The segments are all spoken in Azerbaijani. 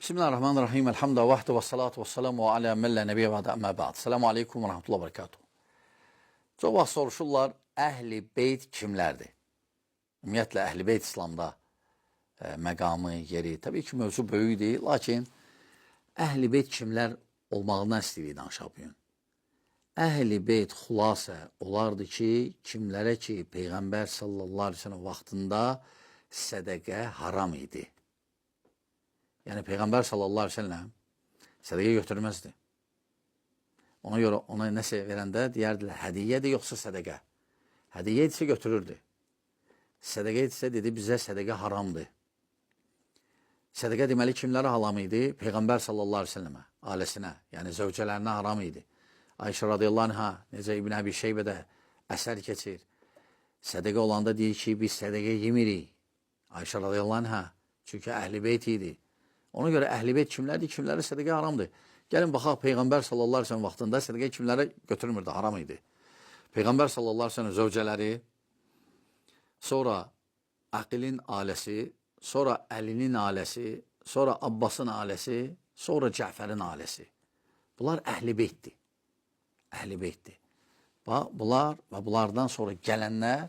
Bismillahirrahmanirrahim. Elhamdülillah vahde ve salatu ve selamu ala men la nebiyye ba'de amma ba'd. Selamu aleyküm ve rahmetullah ve berekatuhu. Çox vaxt soruşurlar, Əhl-i Beyt kimlərdir? Ümumiyyətlə, Əhl-i Beyt İslamda məqamı, yeri, təbii ki, mövzu böyükdür, lakin Əhl-i Beyt kimlər olmağından istəyirik danışaq bugün. Əhl-i Beyt xülasə olardı ki, kimlərə ki, Peyğəmbər sallallahu aleyhi ve sellem vaxtında sədəqə haram idi. Yəni Peyğəmbər sallallahu aleyhi ve sellem sədəqə götürməzdi. Ona görə ona nəsə verəndə deyərdilər, hədiyyədir yoxsa sədəqə? Hədiyyə idisə götürürdü. Sədəqə idisə dedi, bizə sədəqə haramdır. Sədəqə deməli kimlərə haram idi? Peyğəmbər sallallahu aleyhi ve sellemə, ailəsinə, yəni zövcələrinə haram idi. Ayşə radiyallahu anhə, necə İbn Əbi Şeybədə əsər keçir. Sədəqə olanda deyir ki, biz sədəqə yemirik. Ayşə radiyallahu anhə, çünki əhl-i beyt idi. Ona görə əhl-i beyt kimlərdir? Kimlərə sədəqə haramdır. Gəlin baxaq Peyğəmbər sallallahu aleyhi ve sellem vaxtında sədəqə kimlərə götürmürdü, haram idi. Peyğəmbər sallallahu aleyhi ve sellem zövcələri, sonra Əqilin ailəsi, sonra Əlinin ailəsi, sonra Abbasın ailəsi, sonra Cəfərin ailəsi. Bunlar əhl-i beytdir. Əhl-i beytdir. Bunlar və bunlardan sonra gələnlər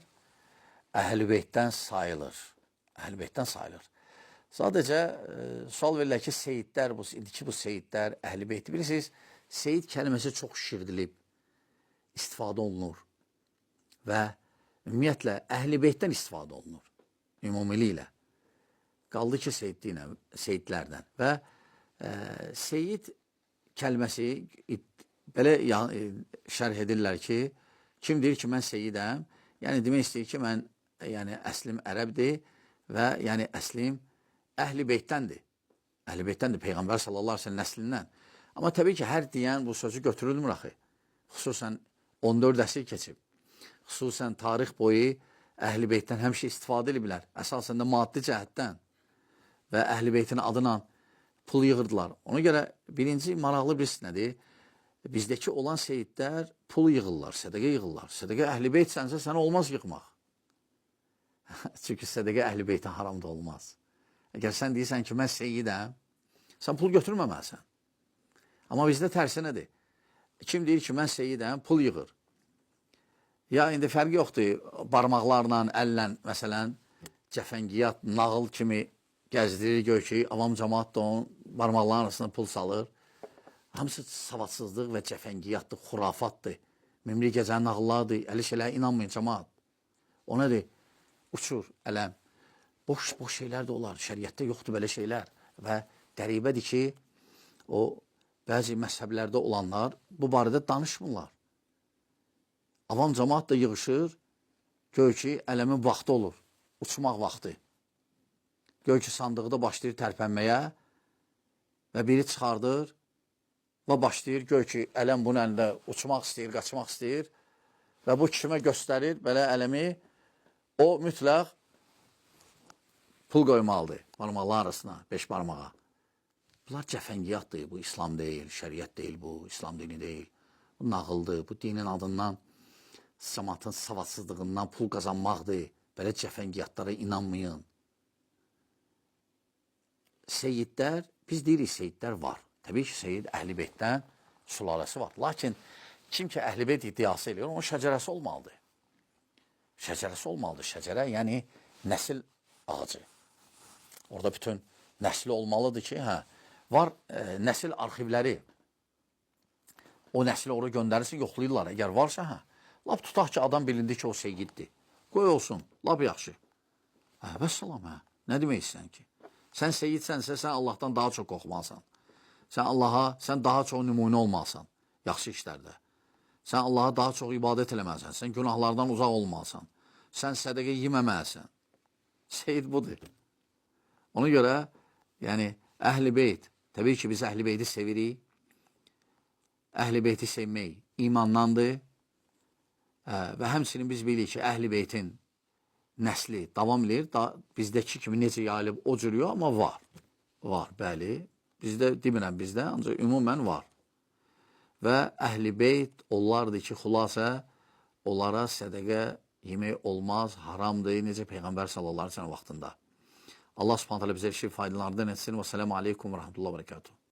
əhl-i beytdən sayılır. Əhl-i beytdən sayılır. Sadəcə sual verirlər ki, seyidlər, indiki bu seyidlər əhl-i beytdir. Bilirsiniz, seyid kəlməsi çox şişirdilib, istifadə olunur və ümumiyyətlə əhl-i beytdən istifadə olunur ümumiliklə. Qaldı ki, seyidlərdən və seyid kəlməsi belə şərh edirlər ki, kim deyir ki, mən seyidəm, yəni demək istəyir ki, mən yəni əslim ərəbdir və yəni əslim Əhl-i Beytdəndir. Əhl-i Beytdəndir, Peyğəmbər sallallahu aleyhi ve sellem nəslindən. Amma təbii ki, hər deyən bu sözü götürülmür axı. Xüsusən 14 əsr keçib. Xüsusən tarix boyu Əhl-i Beytdən həmişə istifadə ediblər. Əsasən də maddi cəhətdən və Əhl-i Beytin adına pul yığırdılar. Ona görə birinci maraqlı bir nədir? Bizdəki olan seyidlər pul yığırlar, sədəqə yığırlar. Sədəqə Əhl-i Beytsənsə sənə olmaz yığmaq. Çünki sədəqə Əhl-i Beytə haram da olmaz. Əgər sən deyirsən ki, mən seyidəm, sən pul götürməməlisən. Amma bizdə tərsinədir. Kim deyir ki, mən seyidəm, pul yığır. Ya indi fərqi yoxdur, barmaqlarla, əllə, məsələn, cəfəngiyat, nağıl kimi gəzdirir, gör ki, avam cəmaat da onun barmaqlarının arasına pul salır. Hamısı savadsızlıq və cəfəngiyatdır, xurafatdır. Mimli gecənin nağıllarıdır, əli şeylərə inanmayın cəmaat. O nədir? Uçur, ələm. Boş-boş şeylər də olar. Şəriətdə yoxdur belə şeylər. Və qəribədir ki, o bəzi məzhəblərdə olanlar bu barədə danışmırlar. Avam cəmaat da yığışır, gör ki, ələmin vaxtı olur, uçmaq vaxtı. Gör ki, sandıqda başlayır tərpənməyə və biri çıxardır və başlayır, gör ki, ələm bunun əlində uçmaq istəyir, qaçmaq istəyir və bu kimə göstərir belə ələmi, o mütləq pul qoymalıdır barmaqlar arasına, 5 barmağa. Bunlar cəfəngiyatdır, bu İslam deyil, şəriət deyil bu, İslam dini deyil. Bu nağıldır, bu dinin adından, cəmaatın savadsızlığından pul qazanmaqdır. Belə cəfəngiyatlara inanmayın. Seyidlər, biz deyirik seyidlər var. Təbii ki, seyid Əhl-i Beytdən sülaləsi var. Lakin kim ki Əhl-i Beyt iddiası eləyir, onun şəcərəsi olmalıdır. Şəcərəsi olmalıdır. Şəcərə, yəni nəsil ağacı. Orada bütün nəsli olmalıdır ki, hə, var nəsil arxivləri. O nəsli ora göndərirsin, yoxlayırlar. Əgər varsa, hə. Lap tutaq ki, adam bilindi ki, o seyiddir. Qoy olsun, lap yaxşı. Hə, vəssalam, hə. Nə demək istəyirsən ki? Sən seyidsənsə, sən Allahdan daha çox qorxmalısan. Sən Allaha, sən daha çox nümunə olmalısan yaxşı işlərdə. Sən Allaha daha çox ibadət eləməlisən. Sən günahlardan uzaq olmalısan. Sən sədəqə yeməməlisən. Seyid budur. Ona görə, yəni Əhl-i Beyt, təbii ki, biz Əhl-i Beyti sevirik. Əhl-i Beyti sevmək imandandır. Və həmçinin biz bilirik ki, Əhl-i Beytin nəsli davam edir. Bizdəki kimi necə yayılıb o cür yox, amma var. Var, bəli. Bizdə, demirəm bizdə, ancaq ümumən var. Və Əhl-i Beyt onlardır ki, xülasə onlara sədəqə yemək olmaz, haramdır, necə Peyğəmbər sallallahu aleyhi ve sellem vaxtında. Allah subhanahu teala bize işi faydalardan etsin. Ve selamu aleyküm ve rahmetullah ve berekatuhu.